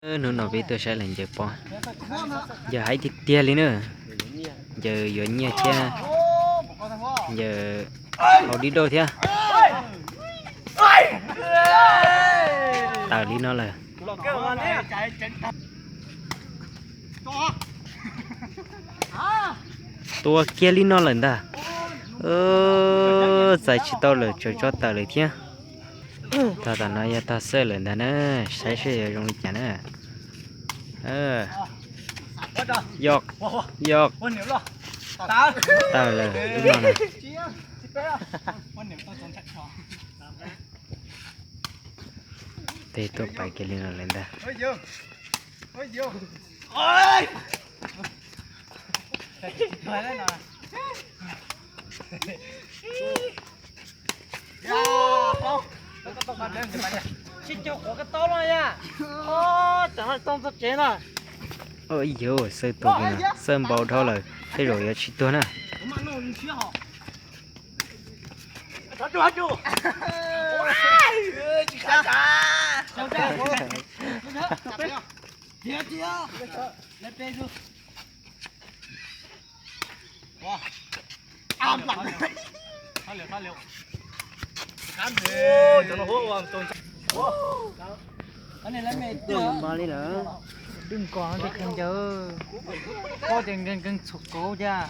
Hnub no peb tuaj saib lawv ncaws pob, ncaws haib tiag tiag li na. Ncaws yuav nyiaj thiab, ncaws hau dib dauj thiab. Tawm li no lawm. Tua kiag li no lawm ntag. Txais tsis tau lawm, tsawv tso tawm lawm thiab. Tog tam no yog tog xawj lawm ntag na, saib seb yuav zoo li cas na. Yog, yog, tawm lawm lub no na. Tej tuaj pais kiag li no lawm ntag. Tsis cuag quav koj taub los yog? Tseem tau txog tsev no. Ua yuav xawj tuag, xawj npau dhau lawm, tej zaum yuav tsis tuag na. Dwb nkaus no ces kheev ncaws, pob ces nkees nkees txhuam kauv thiab.